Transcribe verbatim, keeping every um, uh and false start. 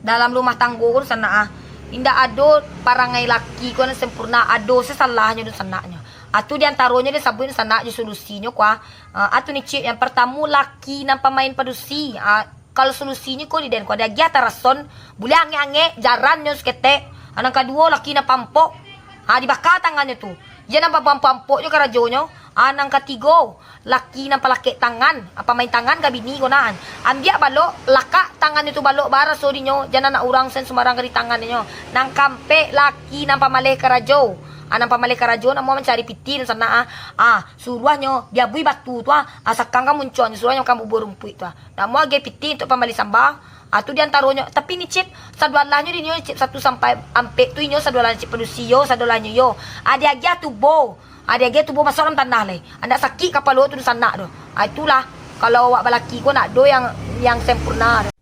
Dalam rumah tanggo ko, dunsanak ah, indak ado parangai laki ko nan sempurna, ado se salahnyo, dunsanaknyo. Ah, tu di antaronyo den sabuik, dunsanak, jo solusinyo ko ah. Ah, tu ni, Cik, yang partamo, laki nan pamain padusi. Ah, kalau solusinyo ko di den ko, diagiah tarason, buliah angek-angek, jarannyo saketek. Ah, nan kaduo, laki nan pampok. Ah, dibaka tangannyo tu. Jan nan pampok-pampok jo karajonyo. Ah, nan katigo, laki nan palakek tangan, ah, pamain tangan ka bini ko nah. Ambiak balok, lakak tangannyo tu balok, baraso dinyo, jan anak urang sen sumbarang ka di tangannyo. Nan kaampek, laki nan pamaleh karajo. Ah, nan pamaleh karajo namo mancari pitih, dunsanak ah. Ah, suruahnyo diabuih batu tu ah, ah, sakang ka muncuangnyo, suruahnyo makan bubua rumpuik tu ah. Namo agiah pitih untuak pambali samba. Ah, tu di antaronyo. Tapi ni, Cip, sadolahnyo dinyo, Cip, satu sampai ampek tu inyo sadolahnyo, Cip, padusi yo, sadolahnyo yo. Ah, diagiah tubo. Ah, diagiah tubo masuak dalam tanah lai. Andak sakik kapalo tu, dunsanak tu. Ah, itulah, kalau awak balaki ko, ndak ado yang, yang sempurna tu.